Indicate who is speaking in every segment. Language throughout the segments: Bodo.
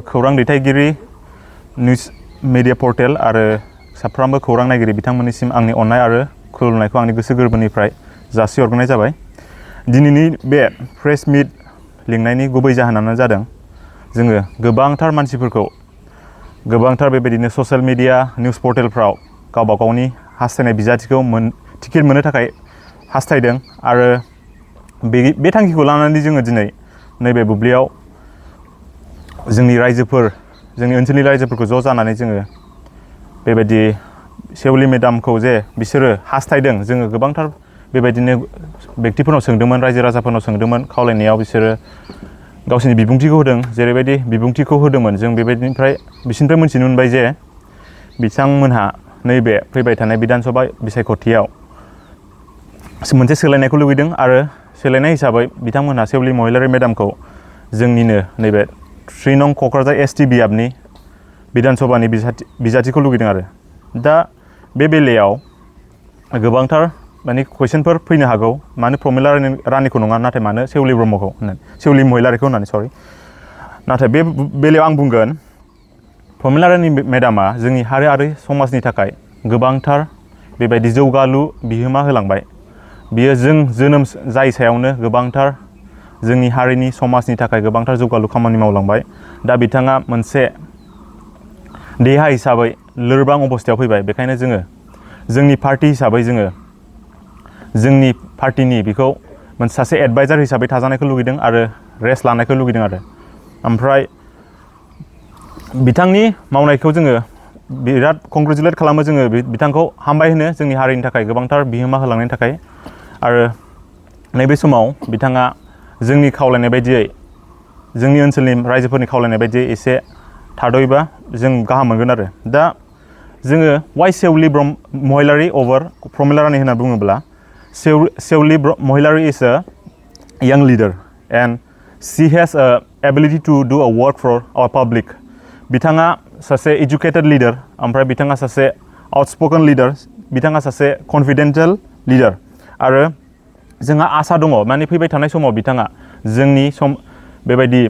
Speaker 1: खौरां दैथायगिरि निउज मिडिया पर्टेल आरो साफ्रोमबो खौरां नायगिरि बिथांमोननिसिम आंनि अननाय आरो खुलुमनायखौ आंनि गोसो गोरबोनिफ्राय जासिहरग्रोनाय जाबाय। दिनैनि बे प्रेस मिट लिंनायनि गुबै जाहोनानो जादों जोङो गोबांथार मानसिफोरखौ गोबांथार बेबायदिनो ससियेल मिडिया निउज पर्टेलफ्राव गावबा गावनि हास्थायनाय बिजाथिखौ टिकेट मोननो थाखाय हास्थायदों आरो बे थांखिखौ लानानै जोङो दिनै नैबे बुब्लियाव जोंनि ओनसोलनि रायजोफोरखौ ज' जानानै जोङो बेबायदि सेवलि मेडामखौ जे बिसोरो हास्थायदों जोङो गोबांथार बेबायदिनो बेक्तिफोरनाव सोंदोंमोन, रायजो राजाफोरनाव सोंदोंमोन, खावलायनायाव बिसोरो गावसोरनि बिबुंथिखौ होदों। जेरैबायदि बिबुंथिखौ होदोंमोन जों बिसोरनिफ्राय मिथिनो मोनबाय जे बिथांमोनहा नैबे फैबाय थानाय बिधान सभा बिसायख'थियाव मोनसे सोलायनायखौ लुबैदों आरो सोलायनाय हिसाबै बिथांमोनहा सेवलि महिलारी मेडामखौ जोंनिनो नैबे 3 नं क'क्राझार एसटि बियाबनि बिधान सभानि बिजाथिखौ लुगैदों आरो दा बे बेलायाव गोबांथार माने कुइसनफोर फैनो हागौ। मानो प्रमिला रानिखौ नङा, नाथाय मानो सेवलि ब्रह्मखौ होननानै सेवलि महिलारीखौ होननानै सरि। नाथाय बे बेलायाव आं बुंगोन प्रमिला रानि मेडामा जोंनि हारि आरो समाजनि थाखाय गोबांथार बेबायदि जौगालु बिहोमा होलांबाय। बियो जों जोनोम जायै सायावनो गोबांथार जोंनि हारिनि समाजनि थाखाय गोबांथार जौगालु खामानि मावलांबाय। दा बिथाङा मोनसे देहा हिसाबै लोरबां अबस्थायाव फैबाय। बेखायनो जोङो जोंनि पार्टी हिसाबै जोङो जोंनि पार्टीनि बिखौ सासे एडभाइजार हिसाबै थाजानायखौ लुगैदों आरो रेस्ट लानायखौ लुगैदों आरो ओमफ्राय बिथांनि मावनायखौ जोङो बिराद कंग्रेचुलेट खालामो। जोङो बिथांखौ हामबाय होनो जोंनि हारिनि थाखाय गोबांथार बिहोमा होलांनायनि थाखाय आरो नैबे समाव बिथाङा जोंनि खावलायनाय बायदियै जोंनि ओनसोलनि रायजोफोरनि खावलायनाय बायदियै एसे थाद'योबा जों गाहाम मोनगोन आरो दा जोङो वाइ सेवलि महिलारी अभार प्रमिला रानि होनना बुङोब्ला सेवलि महिलारी is a young leader and she has a ability to do a work for our public. बिथाङा सासे एजुकेटेड लिडार, ओमफ्राय बिथाङा सासे आउटस्पोकन लिडार, बिथाङा सासे कनफिडेन्शियेल लिडार आरो जोंहा आसा दङ माने फैबाय थानाय समाव बिथाङा जोंनि बेबायदि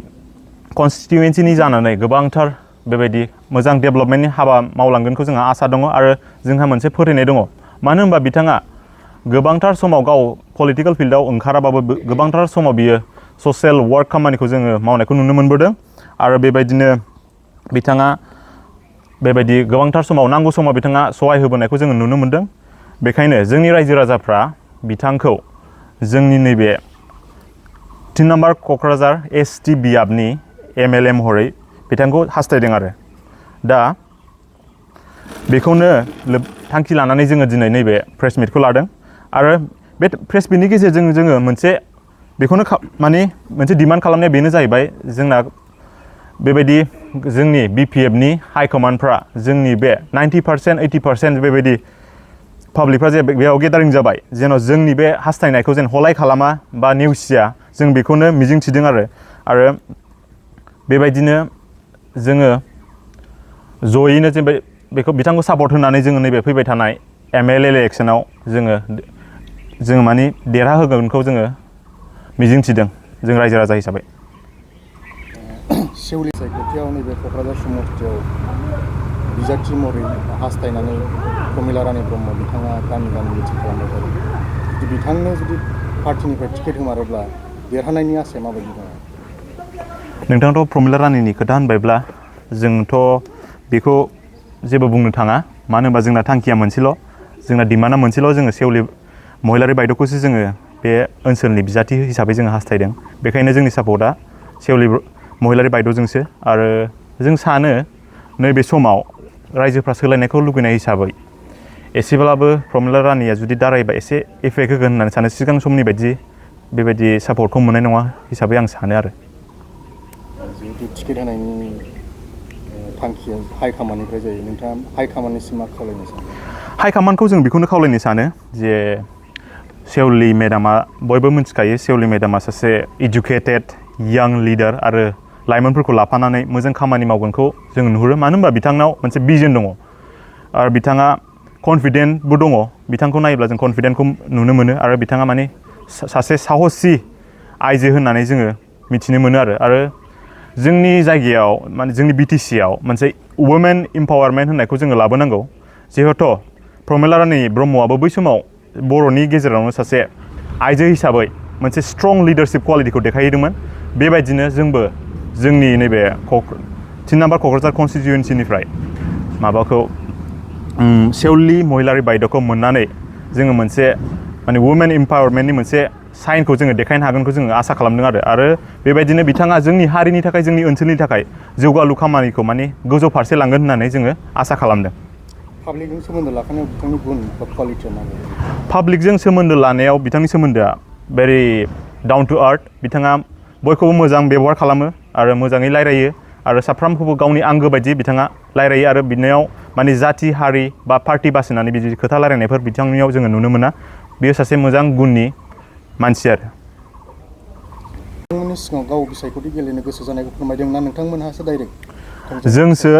Speaker 1: कनस्टिटुवेन्सिनि जानानै गोबांथार बेबायदि मोजां डेभेलपमेन्टनि हाबा मावलांगोनखौ जोंहा आसा दङ आरो जोंहा मोनसे फोथायनाय दङ। मानो होनबा बिथाङा गोबांथार समाव गाव पलिटिकेल फिल्डआव ओंखाराबाबो गोबांथार समाव बियो ससियेल वर्क खामानिखौ जोङो मावनायखौ नुनो मोनबोदों आरो बेबायदिनो बिथाङा बेबायदि गोबांथार समाव नांगौ समाव बिथाङा सहाय होबोनायखौ जोङो नुनो मोनदों। बेखायनो जोंनि रायजो राजाफ्रा बिथांखौ जोंनि नैबे 3 नम्बर क'क्राझार एसटि बियाबनि MLA महरै बिथांखौ हास्थायदों आरो दा बेखौनो थांखि लानानै जोङो दिनै नैबे प्रेस मिटखौ लादों आरो बे प्रेस मिटनि गेजेरजों जोङो बेखौनो माने मोनसे डिमान्ड खालामनाया बेनो जाहैबाय जोंना बेबायदि जोंनि BPFनि हाइकमान्डफ्रा जोंनि बे 90% 80% बेबायदि पाब्लिकफ्रा जे बेयाव गेदारिं जाबाय जेन' जोंनि बे हास्थायनायखौ जेन हलाय खालामा बा नेवसिया जों बेखौनो मिजिंथिदों आरो बेबायदिनो जोङो जयैनो जेनेबा बेखौ बिथांखौ सापर्ट होनानै जोङो नैबे फैबाय थानाय MLA इलेक्सनाव जोङो माने देरहाहोगोनखौ जोङो मिजिंथिदों जों रायजो राजा हिसाबै।
Speaker 2: सेवलि बिसायख'थियाव नैबे क'क्राझार समस्थियाव बिजाथि महरै हास्थायनानै प्रमिला रानि ब्रह्म बिथाङा गामि मिटिं खालामबाय थादों। जुदि बिथांनो पार्टिनिफ्राय टिकेट होमारोब्ला देरहानायनि आसाया माबायदि दङ?
Speaker 1: नोंथाङाथ' प्रमिला रानिनि खोथा होनबायब्ला जोंथ' बेखौ जेबो बुंनो थाङा। मानो होनबा जोंना थांखिया मोनसेल', जोंना डिमान्डआ मोनसेल', जोङो सेवलि महिलारी बायद'खौसो जोङो बे ओनसोलनि बिजाथि हिसाबै जोङो हास्थायदों। बेखायनो जोंनि सापर्टआ सेवलि महिलारी बायद'जोंसो आरो जों सानो नैबे समाव रायजोफ्रा सोलायनायखौ लुगैनाय हिसाबै एसेब्लाबो प्रमिला रानिया जुदि दारायबा एसे इफेक्ट होगोन होननानै सानो। सिगां समनि बायदि बेबायदि सापर्टखौ मोननाय नङा हिसाबै आं सानो आरो
Speaker 2: जिहेतु टिकेट होनायनि थांखिया हाइकमान्डनिफ्राय जायो, नोंथाङा हाइकमान्डनिसिम मा खावलायनो सानो?
Speaker 1: हाइकमान्डखौ जों बेखौनो खावलायनो सानो जे सेवलि मेडामा बयबो मिथिखायो सेवलि मेडामा सासे इडुकेटेड यां लिडार आरो लाइमोनफोरखौ लाफानानै मोजां खामानि मावगोनखौ जों नुहुरो। मानो होनबा बिथांनाव मोनसे भिजन दङ आरो बिथाङा कनफिडेन्टबो दङ। बिथांखौ नायोब्ला जों कनफिडेन्टखौ नुनो मोनो आरो बिथाङा माने सासे साहसि आइजो होननानै जोङो मिथिनो मोनो आरो जोंनि जायगायाव माने जोंनि BTC आव मोनसे वुमेन इम्पावारमेन्ट होननायखौ जोङो लाबोनांगौ जिहेतु प्रमिला रानी ब्रह्मआबो बै समाव बर'नि गेजेरावनो सासे आइजो हिसाबै मोनसे स्ट्रं लिडारशिप क्वालिटिखौ देखायहैदोंमोन बेबायदिनो जोंबो जोंनि नैबे 3 नाम्बार क'क्राझार कनस्टिटिउन्सिनिफ्राय माबाखौ सेउलि महिलारि बायद'खौ मोननानै जोङो मोनसे माने वुमेन इम्पावारमेन्टनि मोनसे साइनखौ जोङो देखायनो हागोनखौ जोङो आसा खालामदों आरो बेबायदिनो बिथाङा जोंनि हारिनि थाखाय जोंनि ओनसोलनि थाखाय जौगालु खामानिखौ माने गोजौ फारसे लांगोन होननानै जोङो आसा खालामदों
Speaker 2: पाब्लिकजों सोमोन्दो लाखानायाव बिथांनि गुन बा क्वालिटिया माबायदि
Speaker 1: पाब्लिकजों सोमोन्दो लानायाव बिथांनि सोमोन्दोआ भेरि डाउन टु आर्थ बिथाङा बयखौबो मोजां बेबहार खालामो आरो मोजाङै रायलायो आरो साफ्रोमखौबो गावनि आंगो बायदि बिथाङा रायलायो आरो बिनियाव माने जाथि हारि बा पार्टी बासिनानै बिदि खोथा रायलायनायफोर बिथांनियाव जोङो नुनो मोना बेयो सासे मोजां गुननि मानसि आरो
Speaker 2: नोंथांमोननि सिगाङाव गाव बिसायख'थि गेलेनो गोसो जानायखौ फोरमायदों ना नोंथांमोनहासो डाइरेक्ट
Speaker 1: जोंसो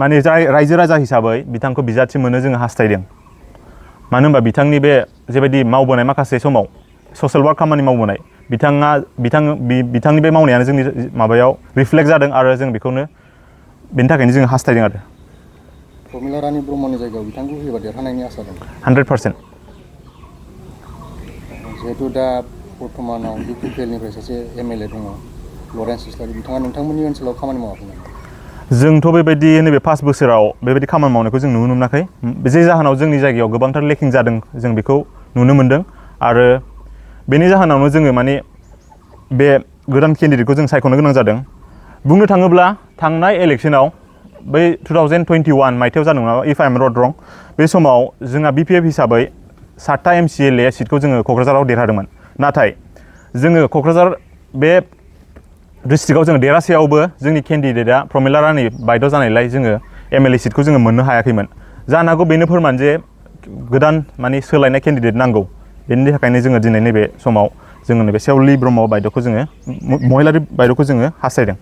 Speaker 1: माने रायजो राजा हिसाबै बिथांखौ बिजाथि मोनो जोङो हास्थायदों मानो होनबा बिथांनि बे जेबायदि मावबोनाय माखासे समाव ससियेल वार्क खामानि मावबोनाय बिथांनि बे मावनायानो जोंनि माबायाव रिफ्लेक्ट जादों आरो जों बेखौनो बेनि थाखायनो जोङो हास्थायदों आरो
Speaker 2: प्रमिला रानी ब्रह्मनि जायगायाव बिथांखौ होयोबा देरहानायनि आसा दं
Speaker 1: 100%
Speaker 2: जिहेतु दा बर्तमानाव BPPL-निफ्राय सासे MLA दङ लरेन्स इस्लारि बिथाङा नोंथांमोननि ओनसोलाव खामानि मावाखैमोन
Speaker 1: जोंथ' बेबायदि नैबे 5 बोसोराव बेबायदि खामानि मावनायखौ जों नुनो मोनाखै जे जाहोनाव जोंनि जायगायाव गोबांथार लेकिं जादों जों बेखौ नुनो मोनदों आरो बेनि जाहोनावनो जोङो माने बे गोदान केन्डिडेटखौ जों सायख'नो गोनां जादों बुंनो थाङोब्ला थांनाय इलेक्सनाव बै 2021 मायथाइयाव जादों नामा इफ आइ एम नट रं बे समाव जोंहा BPF हिसाबै 7था MCLA सिटखौ जोङो क'क्राझाराव देरहादोंमोन नाथाय जोङो क'क्राझार बे डिस्ट्रिक्टआव जोङो देरासेयावबो जोंनि केन्डिडेटआ प्रमिला रानी बायद' जानायलाय जोङो MLA सिटखौ जोङो मोननो हायाखैमोन जानो हागौ बेनो फोरमान जे गोदान माने सोलायनाय केन्डिडेट नांगौ बेनि थाखायनो जोङो दिनै नैबे समाव जोङो नैबे सेउलि ब्रह्म बायद'खौ जोङो महिलारि बायद'खौ जोङो हास्थायदों